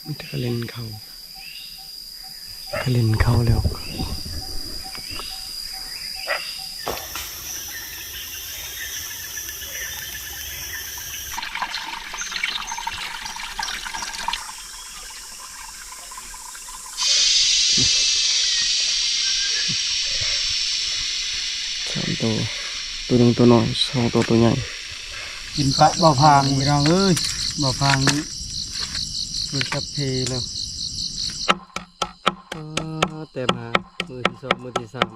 ກະເຫຼັ້ນເຂົ້າ ກະເຫຼັ້ນເຂົ້າແລ້ວ. ສາມໂຕ ໂຕໜຶ່ງໂຕນ້ອຍ ສອງໂຕໂຕໃຫຍ່. ກິນປະເບົາພາງພີ່ນ້ອງເອີຍ ເບົາພາງເປີດກັບເພແລ້ວ. ເອີ ແຕ່ມາມື້ທີສອງ ມື້ທີສາມ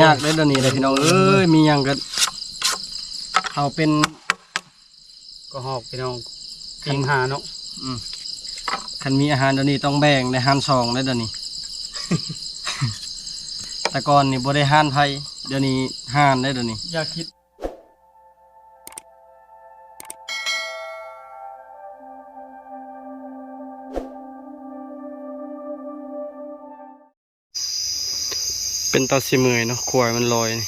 ຍາກເດ້ດຽວນີ້ແຫຼະພີ່ນ້ອງເອີຍ ມີຫຍັງກໍເອົາເປັນ ກໍຮອກພີ່ນ້ອງ ທີມຫາເນາະ. ອືມ ຄັນມີອາຫານດຽວນີ້ຕ້ອງແບ່ງໄດ້ຫານສອງເດ້ດຽວນີ້. ແຕ່ກ່ອນນີ້ບໍ່ໄດ້ຫານໃຜ ດຽວນີ້ຫານເດ້ດຽວນີ້ ຢ່າຄິດ. ເປັນຕາຊິເມື່ອຍເນາະ ຄວາຍມັນລອຍນີ້.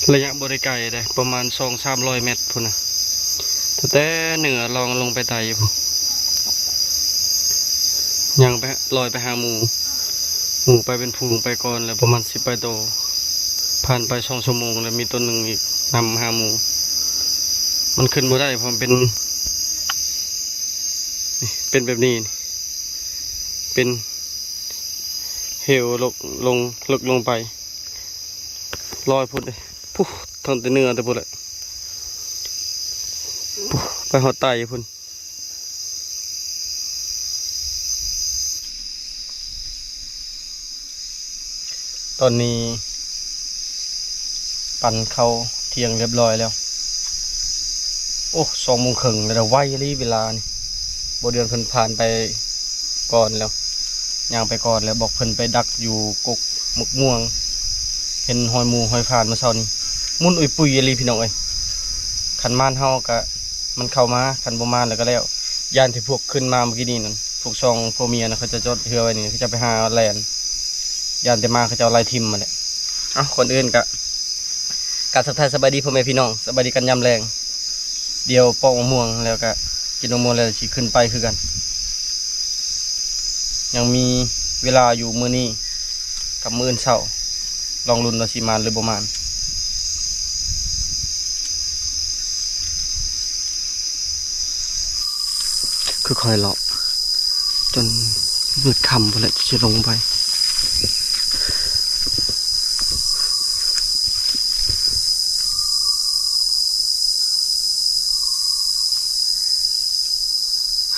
ໄລຍະບໍ່ໄດ້ໄກເດ້ ປະມານສອງສາມຮ້ອຍແມັດພຸ້ນນະ ຕັ້ງແຕ່ເໜືອລອງລົງໄປໃຕ້ພຸ້ນ. ຍ່າງໄປ ລອຍໄປຫາໝູ່ ໝູ່ໄປເປັນຝູງໄປກ່ອນແລ້ວ ປະມານສິບປາຍໂຕ. ຜ່ານໄປສອງຊົ່ວໂມງແລ້ວ ມີໂຕໜຶ່ງອີກນຳຫາໝູ່. ມັນຂຶ້ນບໍ່ໄດ້ ເພາະມັນເປັນ ເປັນແບບນີ້ ເປັນເຫວລົງ ລົງ ເລິກລົງໄປ ລອຍພຸ້ນເດ້ ພຸ້ນ ຕັ້ງແຕ່ເໜືອແຕ່ພຸ້ນແຫຼະ ພຸ້ນ ໄປຮອດໃຕ້ພຸ້ນ. ຕອນນີ້ປັນເຂົ້າທ່ຽງຮຽບຮ້ອຍແລ້ວ. ໂອ້ ສອງໂມງເຄິ່ງແລ້ວ ໄວອີ່ຫຼີເວລານີ້. ບໍ່ເດືອນເພິ່ນຜ່ານໄປກ່ອນແລ້ວ ຍ່າງໄປກ່ອນແລ້ວ ບອກເພິ່ນໄປດັກຢູ່ກົກໝາກມ່ວງ. ເຫັນຮອຍໝູຮອຍຟານມື້ເຊົ້ານີ້ ໝຸ່ນອຸຍປຸຍອີ່ຫຼີພີ່ນ້ອງເອີຍ. ຄັນມານເຮົາກະ ມັນເຂົ້າມາ ຄັນບໍ່ມາແລ້ວກໍແລ້ວ. ຢ້ານທີ່ພວກຂຶ້ນມາມື້ກີ້ນີ້ນັ້ນ ພວກສອງຜົວເມຍນະ ເຂົາເຈົ້າຈອດເຮືອໄວ້ນີ້ ເຂົາເຈົ້າໄປຫາແລ່ນ ຢ້ານແຕ່ມາເຂົາເຈົ້າໄລ່ຖິ້ມຫັ້ນແຫຼະ. ເອົ້າ ກ່ອນອື່ນກະ ກາບທັກທາຍສະບາຍດີພໍ່ແມ່ພີ່ນ້ອງ ສະບາຍດີກັນຍາມແລງ. ດຽວປອກມະມ່ວງແລ້ວກະ ກິນມະມ່ວງແລ້ວຊິຂຶ້ນໄປຄືກັນ. ຍັງມີເວລາຢູ່ມື້ນີ້ ກັບມື້ອື່ນເຊົ້າ ລອງລຸ້ນວ່າຊິມານຫຼືບໍ່ມານ. ຄ່ອຍໆເລາະ ຈົນມືດຄ່ຳພຸ້ນແຫຼະ ຈຶ່ງຊິລົງໄປ.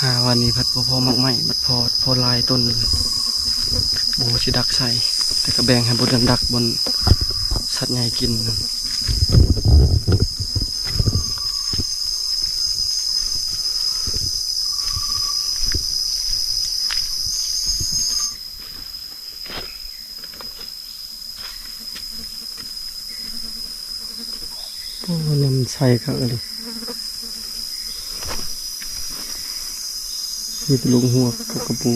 ຫາວ່ານີ້ພັດບໍ່ພໍໝາກໄມ້ ບັດພໍ ພໍຫຼາຍຕົ້ນ ບໍ່ຮູ້ຊິດັກໃສ ແຕ່ກໍແບ່ງໃຫ້ບໍ່ເດືອນດັກ ບ່ອນສັດໃຫຍ່ກິນ. ໂອ້ ນ້ຳໃສຄັກອີ່ຫຼີ ມີແຕ່ລູກຮວກກັບກະປູ.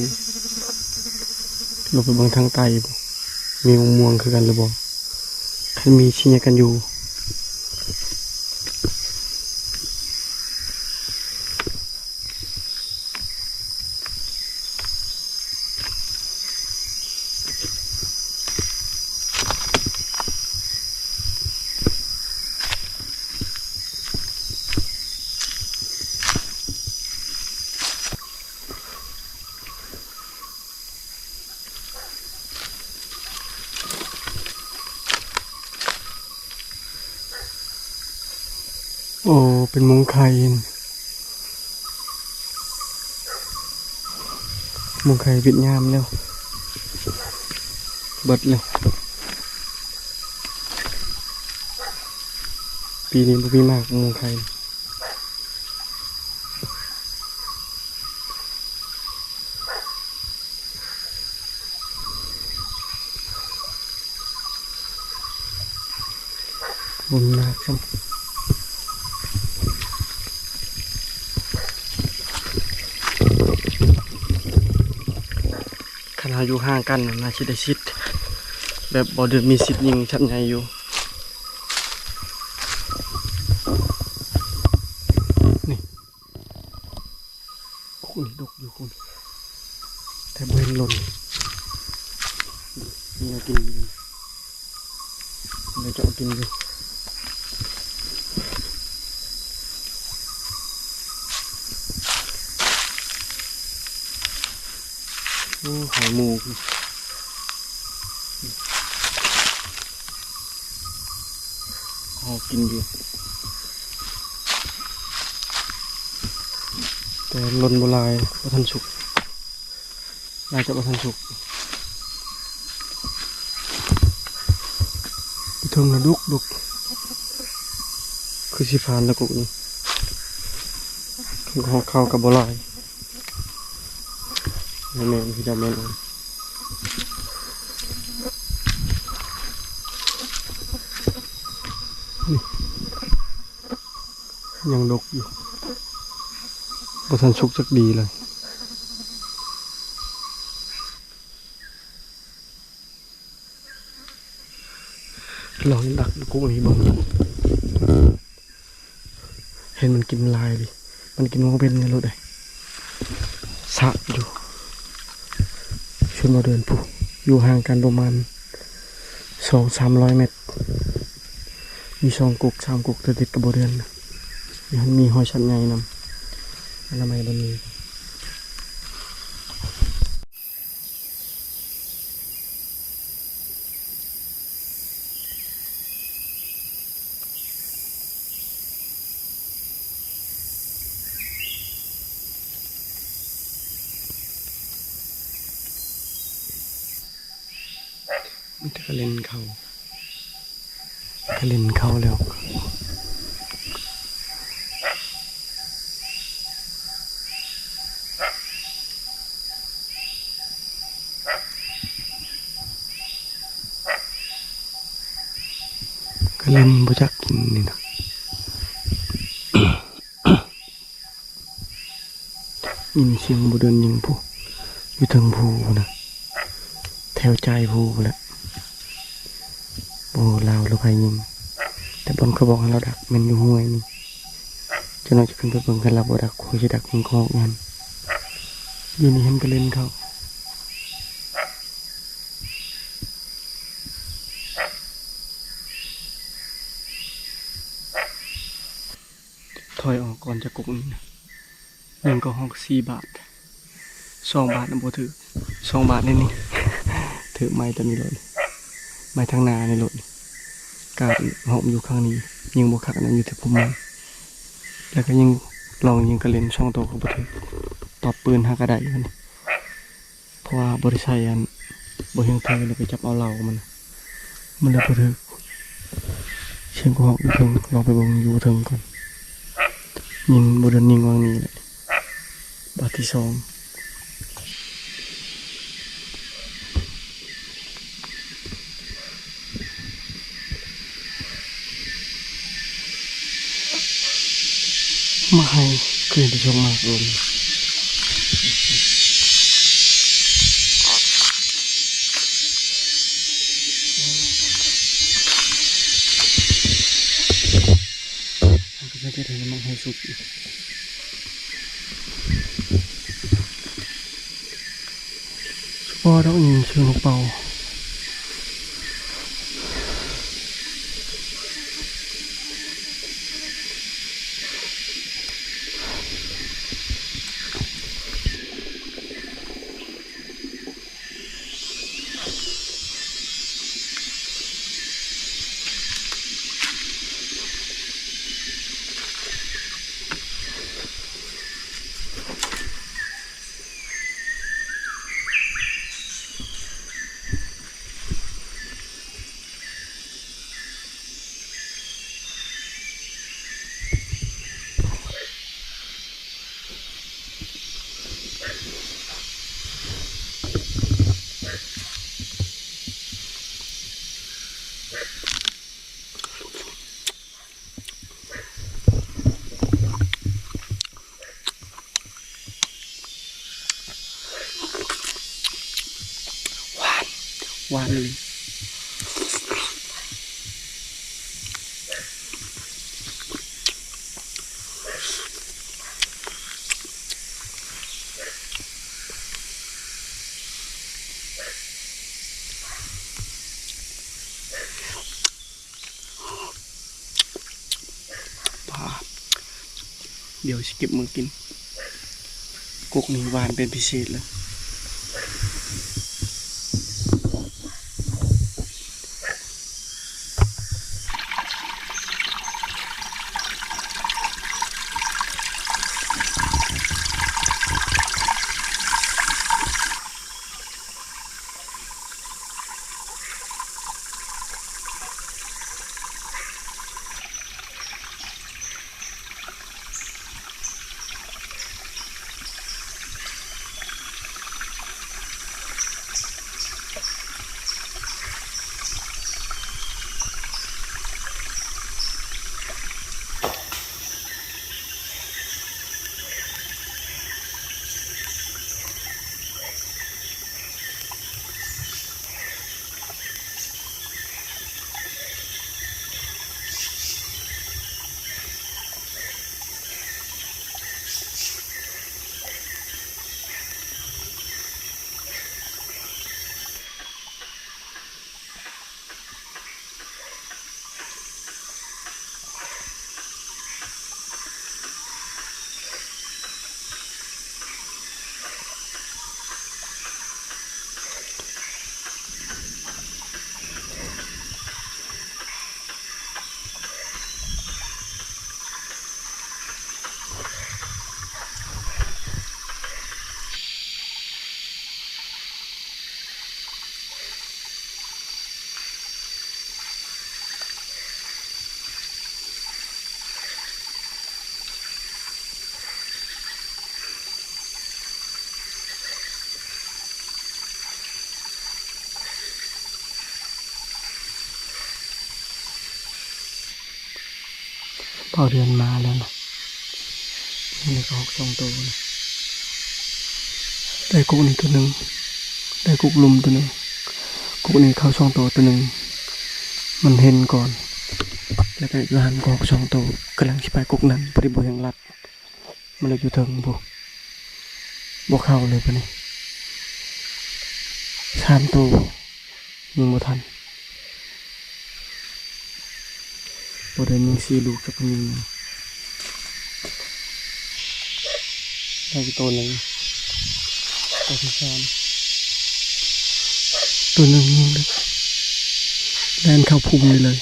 ລົງໄປເບິ່ງທາງໃຕ້ບໍ່ ມີມະມ່ວງຄືກັນຫຼືບໍ່ ຄັນມີຊິແຍກກັນຢູ່. ໂອ້ ເປັນມຸງໄຂ່ ມຸງໄຂ່ຫວຽດນາມແລ້ວ ເບິດແລ້ວ. ປີນີ້ບໍ່ມີໝາກມຸງໄຂ່. ບໍ່ມີໝາກຊ້ຳ. ຄັນເຮົາຢູ່ຫ່າງກັນ ໜ້າຊິໄດ້ສິດ ແບບບໍ່ໄດ້ມີສິດຍິງສັດໃຫຍ່ຢູ່. ນີ້ ດົກຢູ່ພຸ້ນ ແຕ່ບໍ່ເຫັນຫຼົ່ນ. ມີແນວກິນຢູ່ ມີແນວເຈາະກິນຢູ່. ໂອ້ ຫອຍໝູ. ເຮົາກິນຢູ່ ແຕ່ຫຼົ່ນບໍ່ຫຼາຍ ບໍ່ທັນສຸກ ໜ້າຈະບໍ່ທັນສຸກ. ຢູ່ເທິງນະ ດົກໆ ຄືຊິຜ່ານລະກົກນີ້ ເຂົາກໍບໍ່ຫຼາຍ. ແມ່ນໆ ພີ່ນ້ອງ ແມ່ນ. ນີ້ ຍັງດົກຢູ່ ບໍ່ທັນສຸກຈັກດີເລີຍ. ລອງດັກກຸ້ງນີ້ເບິ່ງ ເຫັນມັນກິນຫຼາຍເລີຍ ມັນກິນຫວ່າງເວັນນີ້ໂລດເດ້. ສະຢູ່ ຊົນບໍ່ເດີນພຸ້ນ ຢູ່ຫ່າງກັນປະມານສອງສາມຮ້ອຍແມັດ ມີສອງກົກສາມກົກ ແຕ່ຕິດກັບບໍ່ເດີນນະ. ມີ ມີຮອຍສັດໃຫຍ່ນຳ ອະນາໄມບໍ່ມີ. ມີແຕ່ກະເລັນເຂົ້າ ກະເລັນເຂົ້າແລ້ວ ກະເລັນບໍ່ຈັກກິນນີ້ນະ. ຍິນສຽງບໍ່ເດີນຍິງພຸ້ນ ຢູ່ເທິງພູພຸ້ນນະ ແຖວຈາຍພູພຸ້ນແຫຼະ. ບໍ່ຮູ້ລາວຫຼືໃຜຍິງ ແຕ່ບ່ອນຂ້ອຍບອກໃຫ້ລາວດັກແມ່ນຢູ່ຫ້ວຍນີ້. ຈັກໜ້ອຍຈະຂຶ້ນໄປເບິ່ງ ຄັນລາວບໍ່ດັກ ຂ້ອຍຊິດັກຍິງກະຮອກຢູ່ຫັ້ນ. ຢູ່ນີ້ເຫັນກະເລັນເຂົ້າ. ຖອຍອອກກ່ອນຈາກກົກນີ້ນະ ຍິງກະຮອກສີ່ບາດ ສອງບາດນະບໍ່ຖືກ ສອງບາດໃນນີ້ ຖືກໄມ້ໂຕນີ້ໂລດ ໄມ້ທາງໜ້ານີ້ໂລດ. ການຮອບຢູ່ຂ້າງນີ້ ຍິງບໍ່ຄັກນະ ຢູ່ທີ່ພຸ່ມໄມ້ ແລ້ວກໍຍິງ ລອງຍິງກະເລັນສອງໂຕກໍບໍ່ຖືກ ຕອບປືນຫາກະໄດ້ຢູ່ຫັ້ນ. ເພາະວ່າບໍ່ໄດ້ໃສ່ອັນ ບໍ່ຮຽງເທິງ ແລ້ວໄປຈັບເອົາເຫຼົ່າມັນ ມັນເລີຍບໍ່ຖືກ. ສຽງກະຮອກຢູ່ເທິງ ລອງໄປເບິ່ງຢູ່ເທິງກ່ອນ. ຍິງບໍ່ໂດນຍິງຫວ່າງນີ້ແຫຼະ ບາດທີສອງ. ມາໃຫ້ຄືໄປສົ່ງມາໂດນ ເຂົາເຈົ້າເຮັດໃຫ້ມັນໃຫ້ສຸກ. ສະເພາະດອກຍິງເຊີງລູກເປົ້າ. ຫວານ ຫວານອີ່ຫຼີ. ດຽວຊິເກັບມາກິນ. ກົກນີ້ຫວານເປັນພິເສດເລີຍ. ເບົາເດືອນມາແລ້ວນະ. ນີ້ກະຫົກສອງໂຕນະ. ໄດ້ກົກນີ້ໂຕໜຶ່ງ, ໄດ້ກົກລຸ່ມໂຕໜຶ່ງ, ກົກນີ້ເຂົ້າສອງໂຕ, ໂຕໜຶ່ງມັນເຫັນກ່ອນ ແລ້ວກະຢູ່ຫັ້ນກະຫົກສອງໂຕ. ກຳລັງຊິໄປກົກນັ້ນ ພໍດີບໍ່ແຮງລັດ ມັນເລີຍຢູ່ເທິງພຸ້ນ ບໍ່ເຂົ້າເລີຍບາດນີ້. ສາມໂຕ ຍິງບໍ່ທັນ. ບໍ່ໄດ້ຍິງສີ່ລູກ ຈັກຍິງ ໄດ້ໂຕໜຶ່ງ ໂຕທີສາມ. ໂຕໜຶ່ງຍິງເລີຍ ແລ່ນເຂົ້າພຸ່ມນີ້ເລີຍ.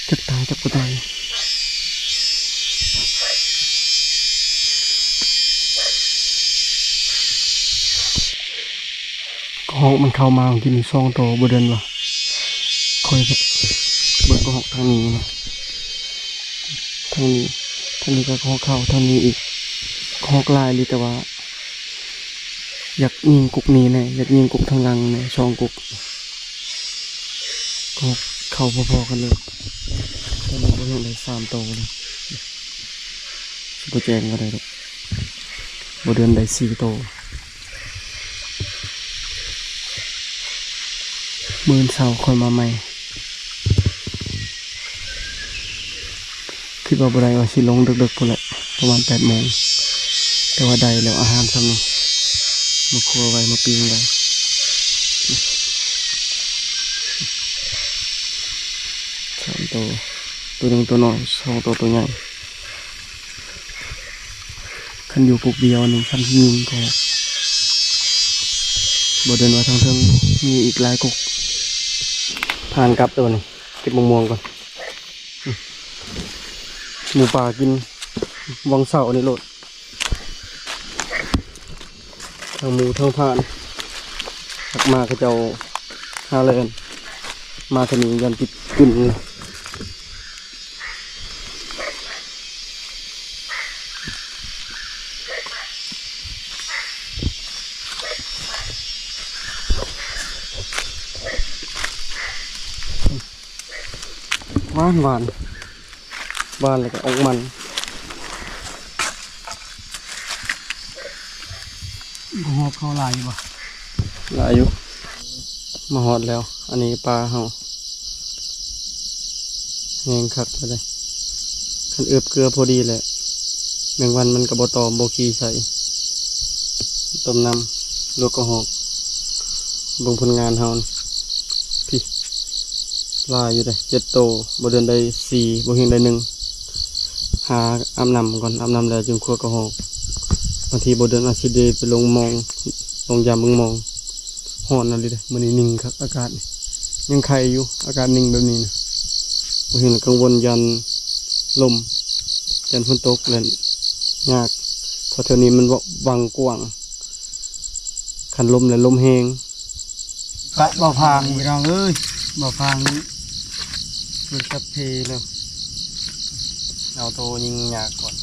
ຈັກຕາຍຈັກບໍ່ຕາຍ. ກະຮອກມັນເຂົ້າມາກິນສອງໂຕ. ບໍ່ເດີນວ່າ ຂ້ອຍເບິ່ງກະຮອກທາງນີ້ນະ ທາງນີ້ ທາງນີ້ກະຮອກເຂົ້າ ທາງນີ້ອີກ ກະຮອກຫຼາຍອີ່ຫຼີ ແຕ່ວ່າ ຢາກຍິງກົກນີ້ແດ່ ຢາກຍິງກົກທາງຫຼັງແດ່ ສອງກົກ ກໍເຂົ້າພໍໆກັນເລີຍ. ຕອນນີ້ບໍ່ເຫັນໄດ້ສາມໂຕເລີຍ ຊິບໍ່ແຈ້ງກໍໄດ້ດອກ. ບໍ່ເດືອນໄດ້ສີ່ໂຕ. ມື້ເຊົ້າຄ່ອຍມາໃໝ່. ຄິດວ່າບໍ່ໄດ້ ວ່າຊິລົງເດິກໆພຸ້ນແຫຼະ ປະມານແປດໂມງ ແຕ່ວ່າໄດ້ແລ້ວ ອາຫານຊ່ຳນີ້ ມາຄົວໄວ້ ມາປີ້ງໄວ້. ສາມໂຕ ໂຕໜຶ່ງໂຕນ້ອຍ ສອງໂຕໂຕໃຫຍ່. ຄັນຢູ່ກົກດຽວນີ້ ຄັນຍິງກໍ ບໍ່ເດີນວ່າທາງເທິງມີອີກຫຼາຍກົກ. ຜ່ານກັບແລ້ວບັດນີ້ ເກັບໝາກມ່ວງກ່ອນ. ໝູປ່າກິນວັງເສົານີ້ໂລດ ທັງໝູທັງພານ. ຫາກມາເຂົາເຈົ້າຫາແລ່ນ ມາທາງນີ້ຢ້ານຕິດກຶນ. ຫວານໆ ຫວານແລ້ວກະອອກມັນ. ບໍ່ຮອດເຂົ້າຫຼາຍຢູ່ບໍ່? ຫຼາຍຢູ່. ມາຮອດແລ້ວ ອັນນີ້ປາເຮົາ ແຮງຄັກເລີຍ. ຄັນເອີບເກືອພໍດີແຫຼະ ແມງວັນມັນກະບໍ່ຕອມ ບໍ່ຂີ້ໃສ່. ຕົ້ມນ້ຳ ລວກກະຮອກ. ເບິ່ງຜົນງານເຮົານີ້ ພີ້ ຫຼາຍຢູ່ເດ້ ເຈັດໂຕ ບໍ່ເດືອນໄດ້ສີ່ ບໍ່ເຮງໄດ້ໜຶ່ງ. ຫ ອາບນ້ຳກ່ອນ ອາບນ້ຳແລ້ວຈຶ່ງຄົວກະຮອກ. ບາງທີບໍ່ເດີນອາດຊິໄດ້ໄປລົງມອງ ລົງຢາມເບິ່ງມອງ. ຮ້ອນອີ່ຫຼີເດ້ ມື້ນີ້ໜິ່ງຄັກອາກາດ ຍັງໄຄຢູ່ ອາກາດໜິ່ງແບບນີ້ນະ. ບໍ່ເຫັນກັງວົນຢ້ານລົມ ຢ້ານຝົນຕົກແລ້ວຍາກ ເພາະແຖວນີ້ມັນວັງກວ້າງ ຄັນລົມແລ້ວລົມແຮງ. ປະ ບໍ່ພາງພີ່ນ້ອງເອີຍ ບໍ່ພາງ ເພິ່ນສັບເພແລ້ວ ເອົາໂຕຍິງຍາກກ່ອນ.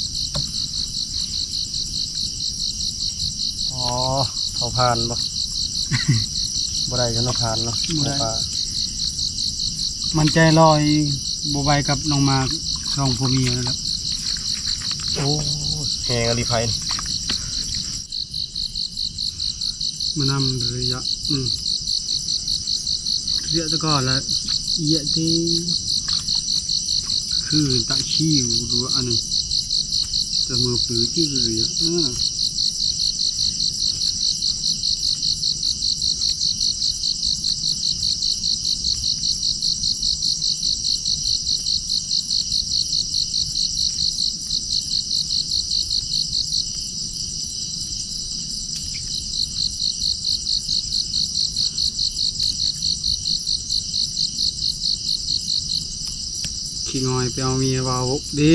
ອໍ ເຂົາຜ່ານບໍ່? ບໍ່ໄດ້ເນາະ ຜ່ານເນາະ ບໍ່ໄດ້ ມັນໃຈລອຍ ບໍ່ໄຫວກັບນ້ອງໝາສອງຜົວເມຍນັ້ນແຫຼະ. ໂອ້ ແຮງອີ່ຫຼີໄຟ ມານຳໄລຍະ ອືມ ເລຍແຕ່ກ່ອນລະ ເອຍະຕິ ຄືຕະຄິວ ຫຼືວ່າອັນນີ້ ຕະມືປື ອື ຂີ້ງອຍໄປເອົາເມຍເວົ້າດີ.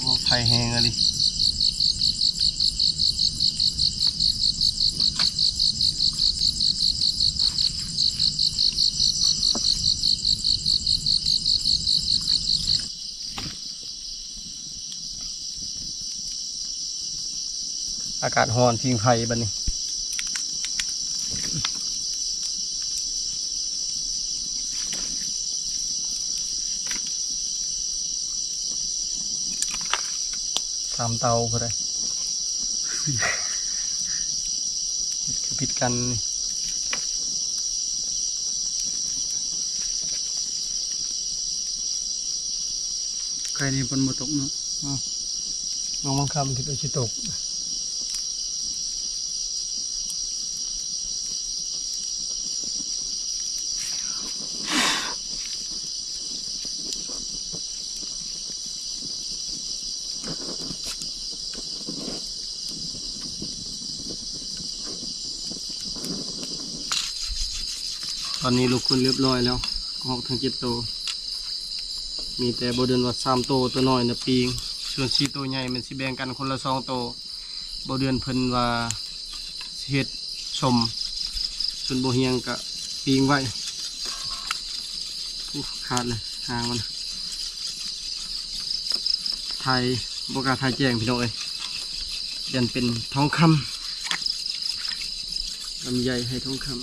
ໂອ້ ໄຟແຮງອີ່ຫຼີ. ອາກາດຮ້ອນ ຜິງໄຟບັດນີ້. ສາມເຕົາພຸ້ນໃດ໋ ຄືຜິດກັນ. ໄຄນີ້ຝົນບໍ່ຕົກເນາະ. ອືມ ນ້ອງມັງຄຳຄິດວ່າຊິຕົກ. ຕອນນີ້ລູກຄົນຮຽບຮ້ອຍແລ້ວ ຮອກທັງເຈັດໂຕ ມີແຕ່ບໍ່ເດືອນວ່າສາມໂຕ ໂຕນ້ອຍນະປີ້ງ ສ່ວນສີ່ໂຕໃຫຍ່ແມ່ນຊິແບ່ງກັນຄົນລະສອງໂຕ. ບໍ່ເດືອນເພິ່ນວ່າຊິເຮັດສົ້ມ ສ່ວນບໍ່ຮຽງກະປີ້ງໄວ້. ໂອ້ ຂາດເລີຍຫາງມັນ ຖ່າຍ ບໍ່ກ້າຖ່າຍແຈ້ງພີ່ນ້ອງເອີຍ ຢ້ານເປັນທອງຄຳ ລຳໄຍໄຮ່ທອງຄຳ.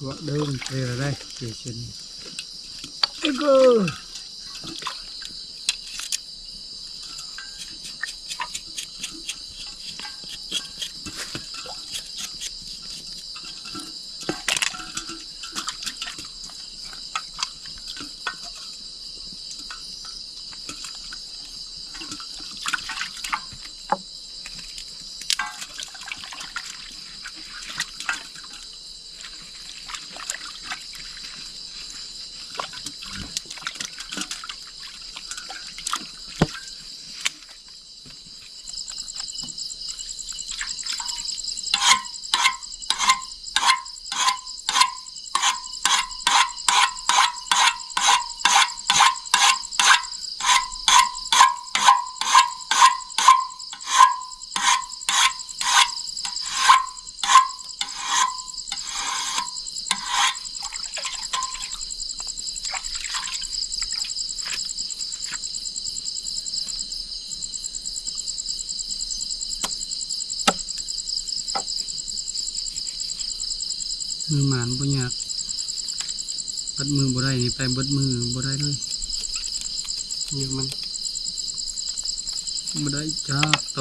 Gua đơn tê ra đây, kể chuyện. Ê gơ. ເ ເບິດມື້ບໍ່ໄດ້ນີ້ ໄປເບິດມື້ບໍ່ໄດ້ເລີຍ ເຍອະມັນບໍ່ໄດ້ຈັກໂຕ.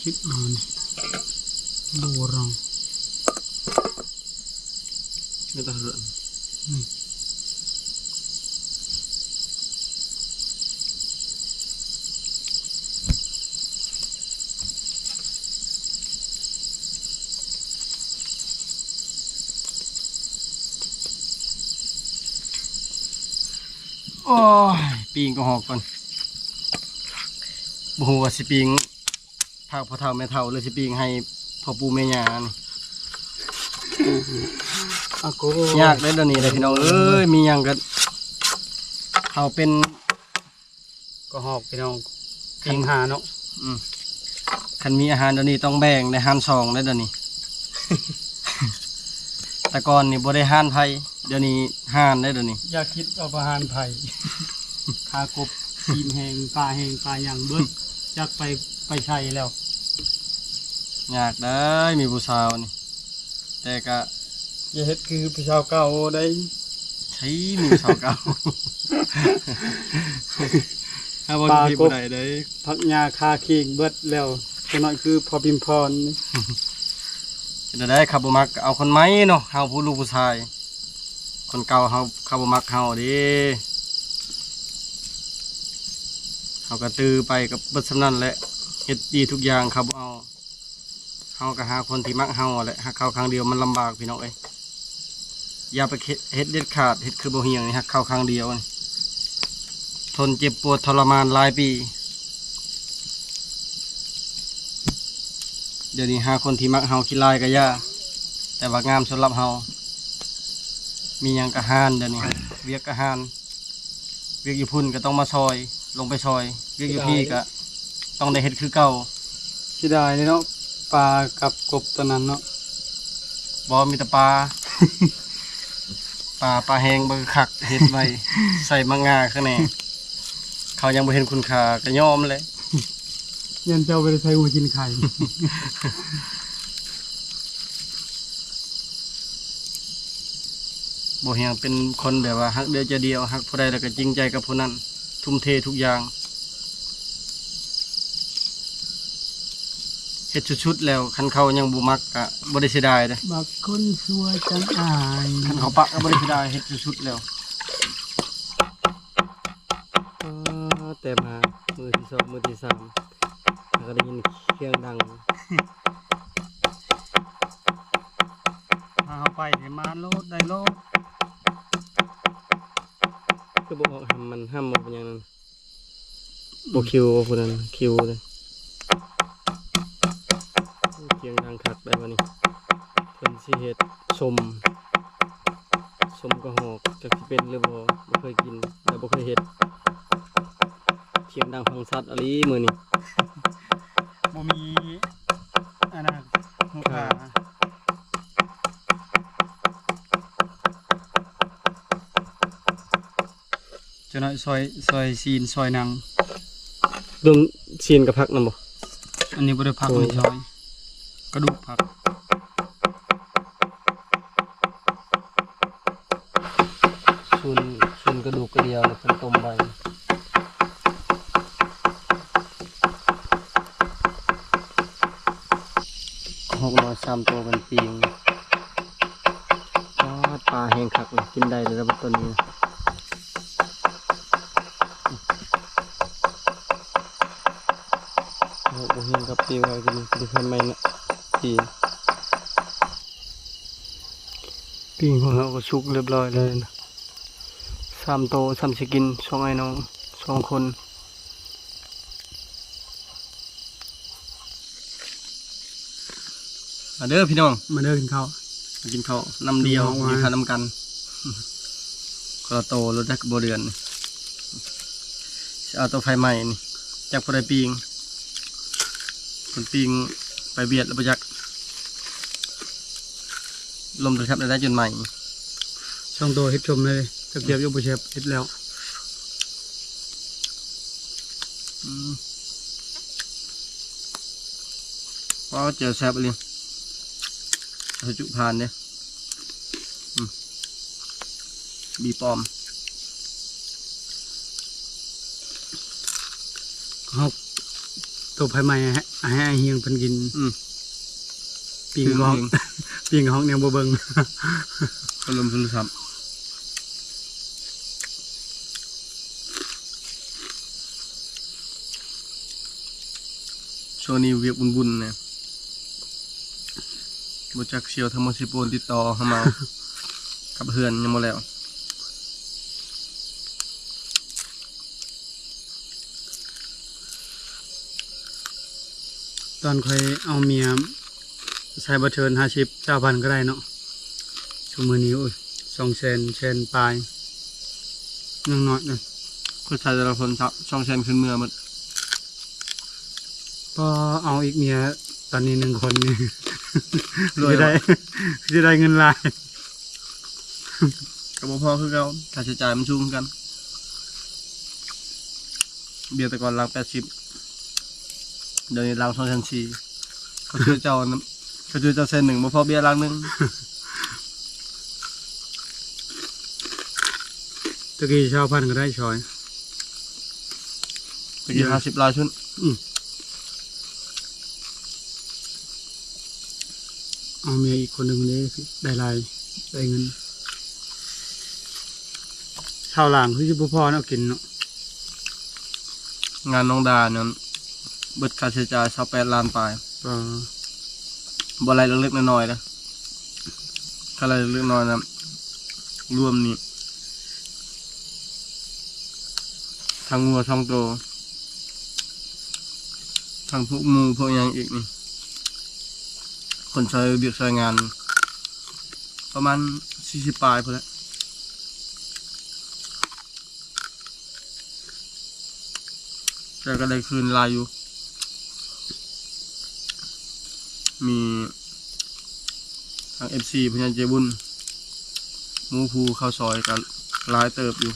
ຄິດອ່ານບໍ່ຣອງ ໄດ້ຕາເຮືອນ ໂອ້ຍ ປີ້ງກະຮອກກ່ອນ ບໍ່ຮູ້ວ່າຊິປີ້ງ ພາກພໍ່ເຖົ້າແມ່ເຖົ້າ ຫຼືຊິປີ້ງໃຫ້ພໍ່ປູ່ແມ່ຍ່ານີ້ ອາໂກ ຍາກເດ້ດຽວນີ້ເດ້ພີ່ນ້ອງເອີຍ ມີຫຍັງກະ ເຮົາເປັນກະຮອກພີ່ນ້ອງ ຄັນຫາເນາະ ອືມ ຄັນມີອາຫານດຽວນີ້ຕ້ອງແບ່ງໄດ້ຫານສອງເດ້ດຽວນີ້ ແຕ່ກ່ອນນີ້ບໍ່ໄດ້ຫານໃຜ ດຽວນີ້ຫານເດ້ດຽວນີ້ ຢ່າຄິດວ່າບໍ່ຫານໃຜ ຄາກົບ ຕີນແຫ້ງ ປາແຫ້ງ ປາຫຍັງເບິດ ຈັກໄປ ໄປໃສແລ້ວ ຍາກເດ້ມີຜູ້ສາວນີ້ ແຕ່ກະ ຢ່າເຮັດຄືຜູ້ສາວເກົ່າໄດ໋ ໃຜມີຜູ້ສາວເກົ່າ ຫາບໍ່ມີຜູ້ໃດເດ້ ຜັກຫຍ້າຄາຄີງເບິດແລ້ວ ຈັກໜ້ອຍຄືພໍ່ພິມພອນ ເປັນແນວໃດ ຄັນບໍ່ມັກກະເອົາຄົນໃໝ່ເນາະ ເຮົາຜູ້ລູກຜູ້ຊາຍ ຄົນເກົ່າເຮົາ ເຂົາບໍ່ມັກເຮົາເດ້ ເຮົາກະຕື້ໄປກະເບິດສ່ຳນັ້ນແຫຼະ ເຮັດດີທຸກຢ່າງ ເຂົາບໍ່ເອົາ ເຮົາກະຫາຄົນທີ່ມັກເຮົາຫັ້ນແຫຼະ ຮັກເຂົາຄັ້ງດຽວມັນລຳບາກພີ່ນ້ອງເອີຍ ຢ່າໄປເຮັດເດັດຂາດ ເຮັດຄືບໍ່ຮຽງນີ້ ຮັກເຂົາຄັ້ງດຽວນີ້ ທົນເຈັບປວດທໍລະມານຫຼາຍປີ. ດຽວນີ້ຫາຄົນທີ່ມັກເຮົາ ຂີ້ລາຍກະຢ່າ ແຕ່ວ່າງາມສຳລັບເຮົາ ມີຫຍັງກະຫານ ດຽວນີ້ວຽກກະຫານ ວຽກຢູ່ພຸ້ນກະຕ້ອງມາຊ່ອຍ ລົງໄປຊ່ອຍ ວຽກຢູ່ພີ້ກະຕ້ອງໄດ້ເຮັດຄືເກົ່າ ເສຍດາຍເດ້ເນາະ ປາກັບກົບຕອນນັ້ນເນາະ ບໍ່ ມີແຕ່ປາ ປາ ປາແຫ້ງບັກຄັກ ເຮັດໄວ້ ໃສ່ໝາກງາຂ້າງໃນ ເຂົາຍັງບໍ່ເຫັນຄຸນຄ່າກະຍອມແຫຼະ ຢ້ານເຈົ້າໄປໄດ້ໃສ່ຫົວກິນໄຂ່ ບໍ່ຮຽງ ເປັນຄົນແບບວ່າຮັກດຽວໃຈດຽວ ຮັກຜູ້ໃດແລ້ວກະຈິງໃຈກັບຜູ້ນັ້ນ ທຸ່ມເທທຸກຢ່າງ ເຮັດສຸດໆແລ້ວ ຄັນເຂົາຍັງບໍ່ມັກກະບໍ່ໄດ້ເສຍດາຍເດ້ ມັກຄົນຊົ່ວຈັ່ງອາຍ ຄັນເຂົາປະກະບໍ່ໄດ້ເສຍດາຍ ເຮັດສຸດໆແລ້ວ. ອໍ ແຕ່ມາມື້ທີສອງ ມື້ທີສາມ ເຮົາກະໄດ້ຍິນສຽງດັງ ພາເຮົາໄປເດ ມາໂລດ ໄດ້ໂລດ ຄືບໍ່ອອກຫຳມັນ ຫຳບໍ່ເປັນຫຍັງນັ້ນ ບໍ່ຄິວບໍ່ ຜູ້ນັ້ນຄິວເດ້ ສຽງດັງຄັກໄດ໋ບາດນີ້ ເພິ່ນຊິເຮັດ ສົ້ມ ສົ້ມກະຮອກ ຈັກຊິເປັນຫຼືບໍ່ ບໍ່ເຄີຍກິນ ແລະບໍ່ເຄີຍເຮັດ ສຽງດັງຟັງຊັດອີ່ຫຼີມື້ນີ້ ບໍ່ມີອັນນັ້ນ ລູກຄ້າ ຈະໜ້ອຍຊອຍ ຊອຍຊີ້ນ ຊອຍໜັງ ລວມຊີ້ນກັບຜັກນຳບໍ່? ອັນນີ້ບໍ່ໄດ້ຜັກ ໂອ້ ອັນນີ້ຊອຍ ກະດູກຜັກ ສ່ວນ ສ່ວນກະດູກກະດຽວນີ້ເພິ່ນຕົ້ມໄວ້ ຮອກນ້ອຍສາມໂຕເພິ່ນປີ້ງ ປາດ ປາແຫ້ງຄັກເລີຍ ກິນໄດ້ເລີຍລະບັດຕອນນີ້ ເຮົາບໍ່ຮຽງກັບປີ້ງ ເຮົາກິນ ກິນໄຟໄໝ້ນະ ປີ້ງ ປີ້ງຂອງເຮົາກະສຸກລຽບຮ້ອຍແລ້ວນະ ສາມໂຕ ສ່ຳຊິກິນ ສອງອ້າຍນ້ອງ ສອງຄົນ. ມາເດີພີ່ນ້ອງ ມາເດີກິນເຂົ້າ ມາກິນເຂົ້ານ້ຳດຽວ ກິນເຂົ້ານຳກັນ ຄົນລະໂຕໂລດ ຈັກບໍ່ເດືອນ ຊິເອົາໂຕໄຟໄໝ້ນີ້ ຈັກຜູ້ໃດປີ້ງ ເພິ່ນປີ້ງໄປວຽດແລ້ວບໍ່ຈັກ. ລົມຈະແຊບໄດ້ຈົນໃໝ່ ຊ່ອງໂຕເຮັດຊົມເລີຍ ຈັກແຊບຢູ່ບໍ່ແຊບ ເຮັດແລ້ວ. ອືມ ວ້າວ ແຈ່ວແຊບອີ່ຫຼີ ຊາຍຈຸຜ່ານເດ້. ອືມ ບີປອມ ຮອກໂຕໄຟໄໝ້ ໃຫ້ ໃຫ້ອ້າຍຮຽງເພິ່ນກິນ. ອືມ ປີ້ງກໍ ປີ້ງກໍຮອກແນວບໍ່ເບິ່ງ ອາລົມສຸນທະສັບ. ຊ່ວງນີ້ວຽກວຸ້ນໆນະ ບໍ່ຈັກສ່ຽວທຳມະຊິໂປນຕິດຕໍ່ເຮົາມາ ກັບເຮືອນຍັງບໍ່ແລ້ວ. ຕອນຂ້ອຍເອົາເມຍໃສ່ບໍ່ເທີນຫ້າສິບ ຊາວພັນກໍໄດ້ເນາະ. ຊຸມມື້ນີ້ ໂອ້ຍ ສອງແສນ ແສນປາຍ ຍັງນ້ອຍເດ້. ຂ້ອຍໃຊ້ແຕ່ລະຄົນສອງແສນຂຶ້ນເມືອໝົດ. ພໍເອົາອີກເມຍຕອນນີ້ໜຶ່ງຄົນນີ້ ລວຍ ຊິໄດ້ ແລ້ວ ຊິໄດ້ເງິນຫຼາຍ. ກໍບໍ່ພໍຄືເກົ່າ ຄ່າໃຊ້ຈ່າຍມັນສູງຄືກັນ. ເບຍແຕ່ກ່ອນຫຼັງແປດສິບ ດຽວນີ້ຫຼັງສອງແສນສີ່. ເຂົາເຊື່ອເຈົ້ານຳ ເຂົາເຊື່ອເຈົ້າແສນໜຶ່ງ ບໍ່ພໍເບຍຫຼັງໜຶ່ງ. ຕະກີ້ຊາວພັນກໍໄດ້ຊອຍ ຕະກີ້ຫ້າສິບຫຼາຍສຸດ. ອືມ ເອົາເມຍອີກຄົນໜຶ່ງເດ້ ໄດ້ຫຼາຍ ໄດ້ເງິນ. ຊາວຫຼາງຄືຊິບໍ່ພໍເນາະ ກິນເນາະ. ງານນ້ອງດານັ້ນ ເບິດຄ່າໃຊ້ຈ່າຍຊາວແປດລ້ານປາຍ. ເອີ ບໍ່ໄລ່ເລັກໆນ້ອຍໆເດ້. ຄັນໄລ່ເລັກໆນ້ອຍໆນະ ລວມນີ້ ທັງງົວສອງໂຕ ທັງພວກໝູພວກຫຍັງອີກນີ້ ຄົນຊ່ອຍວຽກຊ່ອຍງານ ປະມານສີ່ສິບປາຍພຸ້ນແຫຼະ. ແຕ່ກໍໄດ້ຄືນຫຼາຍຢູ່ ມີທັງເອັຟຊີ ຜູ້ໃຫຍ່ໃຈບຸນ ໝູ່ຄູ່ເຂົ້າຊ່ອຍກໍຫຼາຍເຕີບຢູ່.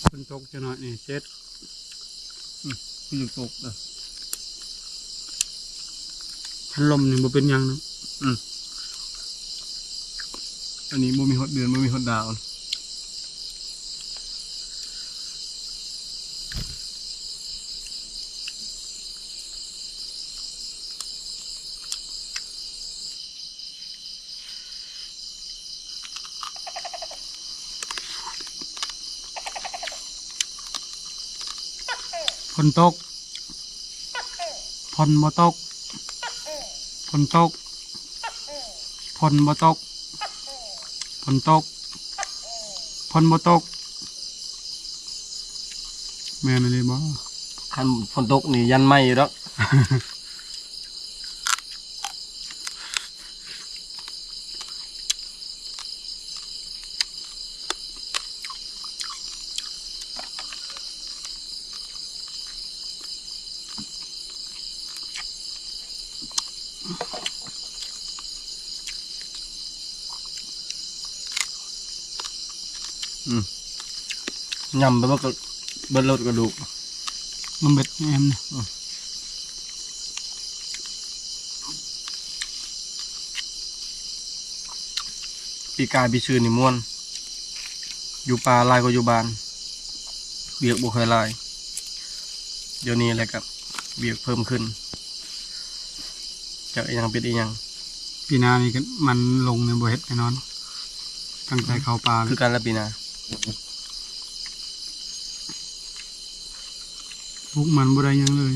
ຝົນຕົກຈັກໜ້ອຍນີ້ເຊັດ. ອືມ ຄືຕົກເດີ ຄັນລົມນີ້ບໍ່ເປັນຫຍັງເນາະ. ອືມ ອັນນີ້ບໍ່ມີຮອດເດືອນ ບໍ່ມີຮອດດາວ. ຝົນຕົກ ຝົນບໍ່ຕົກ ຝົນຕົກ ຝົນບໍ່ຕົກ ຝົນຕົກ ຝົນບໍ່ຕົກ. ແມ່ນອີ່ຫຼີບໍ່? ຄັນຝົນຕົກນີ້ຢ້ານໄໝ້ຢູ່ດອກ. ອືມ ຍຳໄປເບິດ ເບິດໂລດກະດູກ ມັນເບິດແອມນະ. ອືມ ປີກາຍປີຊື່ນີ້ມ່ວນ ຢູ່ປ່າຫຼາຍກວ່າຢູ່ບ້ານ ວຽກບໍ່ຄ່ອຍຫຼາຍ. ດຽວນີ້ແຫຼະກະວຽກເພີ່ມຂຶ້ນ ຈັກອີ່ຫຍັງເປັນອີ່ຫຍັງ. ປີໜ້ານີ້ກໍມັນລົງນີ້ບໍ່ເຮັດແນ່ນອນ ຕັ້ງໃຈເຂົ້າປ່າເລີຍ ຄືກັນລະປີໜ້າ. ປູກມັນບໍ່ໄດ້ຫຍັງເລີຍ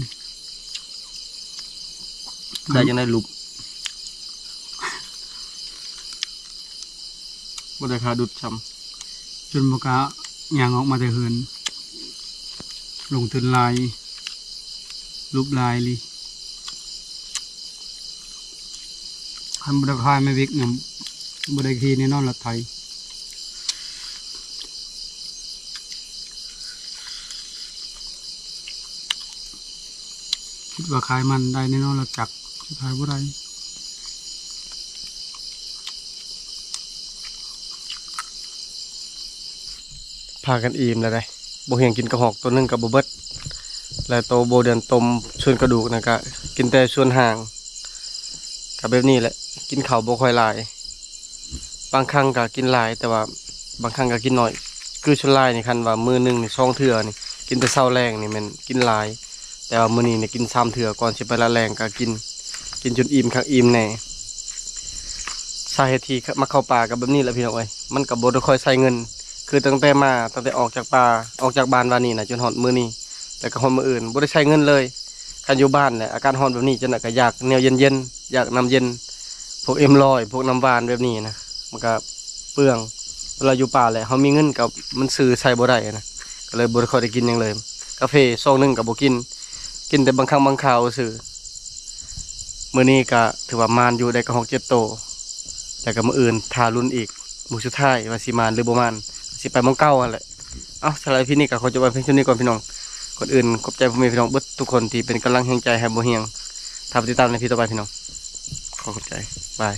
ໄດ້ຈັ່ງໄດ້ຫຼຸບ ບໍ່ໄດ້ຄ່າດຸດຊ້ຳ ຈົນບໍ່ກ້າຍ່າງອອກມາແຕ່ເຮືອນ. ລົງທຶນຫຼາຍ ຫຼຸບຫຼາຍອີ່ຫຼີ. ຄັນບໍ່ໄດ້ຂາຍແມ່ວິກນະ ບໍ່ໄດ້ຂີ່ແນ່ນອນລົດໄຖ. ຄິດວ່າຂາຍມັນໄດ້ແນ່ນອນລະຈັກ ຊິຂາຍບໍ່ໄດ້. ພາກັນອີ່ມແລ້ວເດ້ ບໍ່ຮຽງກິນກະຮອກໂຕໜຶ່ງກໍບໍ່ເບິດ ແລະໂຕບໍ່ເດືອນຕົ້ມສ່ວນກະດູກນັ້ນກະກິນແຕ່ສ່ວນຫາງ. ກະແບບນີ້ແຫຼະ ກິນເຂົ້າບໍ່ຄ່ອຍຫຼາຍ ບາງຄັ້ງກະກິນຫຼາຍ ແຕ່ວ່າບາງຄັ້ງກະກິນໜ້ອຍ. ຄືສ່ວນຫຼາຍນີ້ ຄັນວ່າມື້ໜຶ່ງນີ້ສອງເທື່ອນີ້ ກິນແຕ່ເຊົ້າແລງນີ້ແມ່ນກິນຫຼາຍ ແຕ່ວ່າມື້ນີ້ນີ້ກິນສາມເທື່ອ ກ່ອນຊິໄປລະແລງກະກິນ ກິນຈົນອີ່ມຄັກອີ່ມແນ່. ສາເຫດທີ່ມາເຂົ້າປ່າກໍແບບນີ້ແຫຼະພີ່ນ້ອງເອີຍ ມັນກໍບໍ່ໄດ້ຄ່ອຍໃຊ້ເງິນ ຄືຕັ້ງແຕ່ມາ ຕັ້ງແຕ່ອອກຈາກປ່າ ອອກຈາກບ້ານວານນີ້ນະ ຈົນຮອດມື້ນີ້ ແລ້ວກໍຮອດມື້ອື່ນ ບໍ່ໄດ້ໃຊ້ເງິນເລີຍ. ຄັນຢູ່ບ້ານແຫຼະ ອາກາດຮ້ອນແບບນີ້ ຈັ່ງໃດກໍຢາກແນວເຢັນໆ ຢາກນ້ຳເຢັນ ພວກເອັມຮ້ອຍ ພວກນ້ຳຫວານແບບນີ້ນະ ມັນກໍເປືອງ. ເວລາຢູ່ປ່າແຫຼະ ເຮົາມີເງິນກໍມັນຊື້ໃຊ້ບໍ່ໄດ້ນະ ກໍເລີຍບໍ່ໄດ້ຄ່ອຍໄດ້ກິນຫຍັງເລີຍ. ກາເຟຊອງໜຶ່ງກໍບໍ່ກິນ ກິນແຕ່ບາງຄັ້ງບາງຄາວຊື່. ມື້ນີ້ກະຖືວ່າໝານຢູ່ ໄດ້ກະຮອກເຈັດໂຕ ແລ້ວກະມື້ອື່ນຖ້າລຸ້ນອີກ ມື້ສຸດທ້າຍວ່າຊິໝານຫຼືບໍ່ໝານ ຊິໄປໝ່ອງເກົ່າຫັ້ນແຫຼະ. ເອົ້າ ສຳລັບຄລິບນີ້ກະຂໍຈົບໄວ້ພຽງເທົ່ານີ້ກ່ອນພີ່ນ້ອງ. ກ່ອນອື່ນຂອບໃຈພໍ່ແມ່ພີ່ນ້ອງເບິດທຸກຄົນທີ່ເປັນກຳລັງແຮງໃຈໃຫ້ບໍ່ຮຽງ ຖ້າໄປຕິດຕາມໃນຄລິບຕໍ່ໄປພີ່ນ້ອງ. ຂໍຂອບໃຈ ບາຍ.